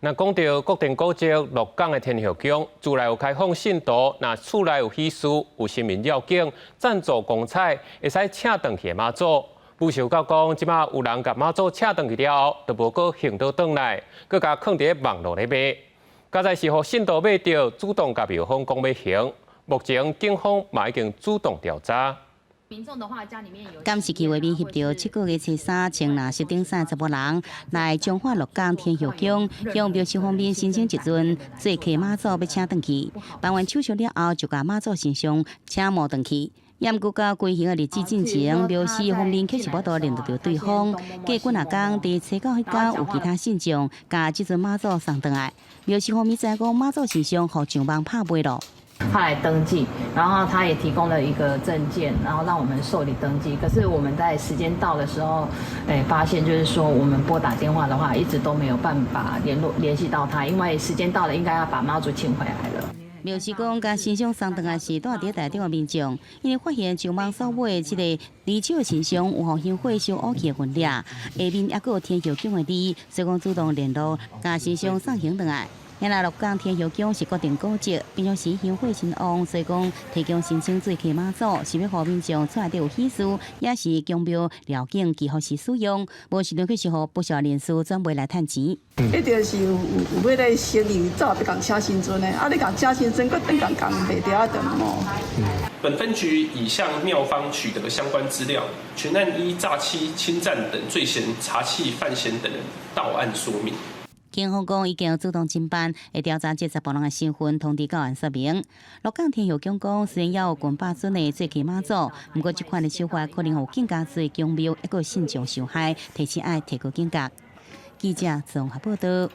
那講到國定古蹟鹿港的天后宮，厝內有開放信徒，若厝內有喜事，有神明繞境，贊助公彩，會使請轉去的媽祖。無想到講，這馬有人共媽祖請轉去了後，就無閣還倒轉來，閣共囥佇網路咧賣。佳哉是予信徒買著，主動共廟方講欲還。目前警方嘛已經主動調查。監視器畫面翕著七個月初三穿藍色頂衫查埔人來彰化鹿港天后宮，向廟司方面申請一尊做客媽祖欲請轉去。辦完手續了後，就共媽祖神像請無轉去。毋過到歸還的日子進前，廟司方面確實無法度聯絡著對方。過幾若工，佇初九彼工有其他信眾共這尊媽祖送轉來，廟司方面知影講媽祖神像予上網拍賣囉。他來登記，然後他也提供了一個證件，然後讓我們受理登記。可是我們在時間到的時候，發現就是說我們撥打電話的話，一直都沒有辦法聯絡聯繫到他，因為時間到了，應該要把媽祖請回來了。廟司講，共神像送轉來時，住佇台頂的民眾，𪜶發現上網所買的這个二手的神像有予香火燒烏去的痕跡，下面猶閣有天后宮的字，所以講主動聯絡，共神像送還轉來。原來鹿港天后宮是國定古蹟，平常時香火真旺，所以講提供申請做客媽祖，是欲予民眾厝內底有喜事，也是宮廟繞境祈福時使用。無想著卻是予不肖人士轉賣來趁錢。一定是有欲來生意，走欲共請神尊的，啊，你共請神尊，閣轉共共賣著啊，就毋本分局已向廟方取得相關資料，全案依詐欺、侵佔等罪嫌查緝范閒等人到案說明。警方講已經主動偵辦，會調查這查埔人的身份，通知到案說明。鹿港天后宮講，雖然猶有近百尊的做客媽祖，毋過這款的手法可能予更加濟宮廟抑閣信眾受害，提醒愛提高警覺。記者綜合報道。